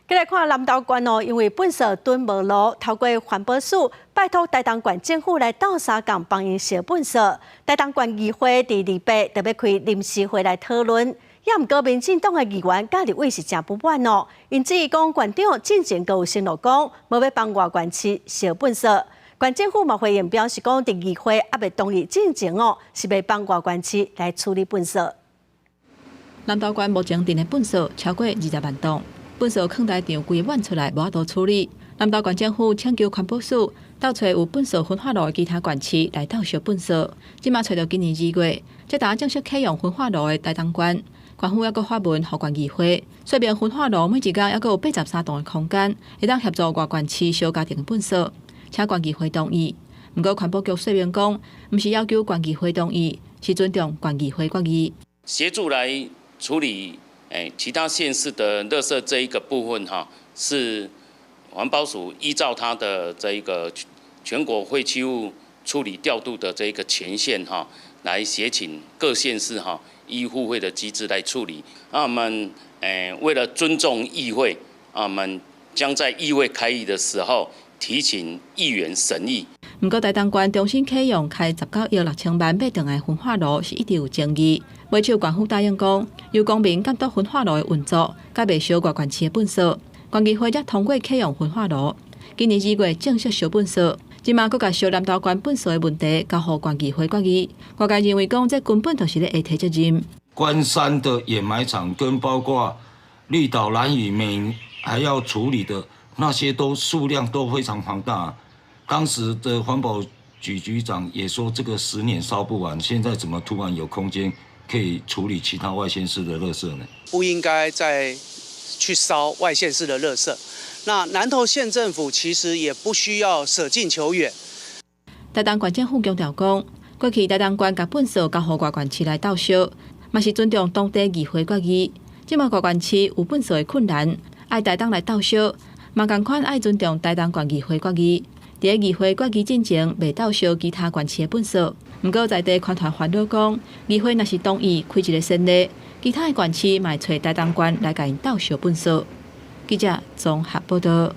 繼來看南投縣哦，因為糞埽囤無路，透過環保署拜託台東縣政府來鬥相共幫𪜶燒糞埽。台東縣議會佇禮拜特別開臨時會來討論，也毋過民進黨的議員佮立委是誠不滿哦，𪜶質疑講縣長進前閣有承諾講，無欲幫外縣市燒糞埽。縣政府嘛回應表示講，佇議會猶未同意進前哦，是袂幫外縣市來處理糞埽。南投縣目前囤的糞埽超過20萬噸。糞埽囥台場規滿出來，無法度處理。南投縣政府請求環保署鬥揣有糞埽焚化爐的其他縣市來鬥燒糞埽。這馬揣著今年2月，才拄正式啟用焚化爐的台東縣，縣府猶閣發文予縣議會，說明焚化爐每一工猶閣有83噸的空間，會當協助外縣市燒家庭的糞埽，請縣議會同意。毋過環保局說明講，毋是要求縣議會同意，是尊重縣議會決議。協助來處理。欸，其他縣市的垃圾這一個部分哈，是環保署依照它的這一個全國廢棄物處理調度的這一個權限哈，來協請各縣市哈依互惠的機制來處理。那我們欸為了尊重議會，我們將在議會開議的時候提請議員審議。毋過台東縣重新啟用開19億6千萬買轉來焚化爐是一直有爭議。尾手縣府答應講，由公民監督焚化爐的運作，才袂燒外縣市的糞埽。縣議會才通過啟用焚化爐，今年2月正式燒糞埽。這馬閣共燒南投縣糞埽的問題交予縣議會決議。外界認為講，這根本就是咧下推責任。關山的掩埋場跟包括綠島、蘭嶼、美還要處理的那些都數量都非常龐大。當時的環保局局長也說，這個10年燒不完，現在怎麼突然有空間可以處理其他外縣市的垃圾呢？不應該再去燒外縣市的垃圾。那南投縣政府其實也不需要捨近求遠。台東縣政府強調講，過去台東縣共糞埽交予外縣市來鬥燒，嘛是尊重當地議會決議。這馬外縣市有糞埽的困難，愛台東來鬥燒，嘛仝款愛尊重台東縣議會決議。佇議會決議進前，袂鬥燒其他縣市的糞埽。毋過在地團體煩惱講，議會若是同意開一个先例，其他的縣市嘛會揣台東縣來共𪜶鬥燒糞埽。記者綜合報導。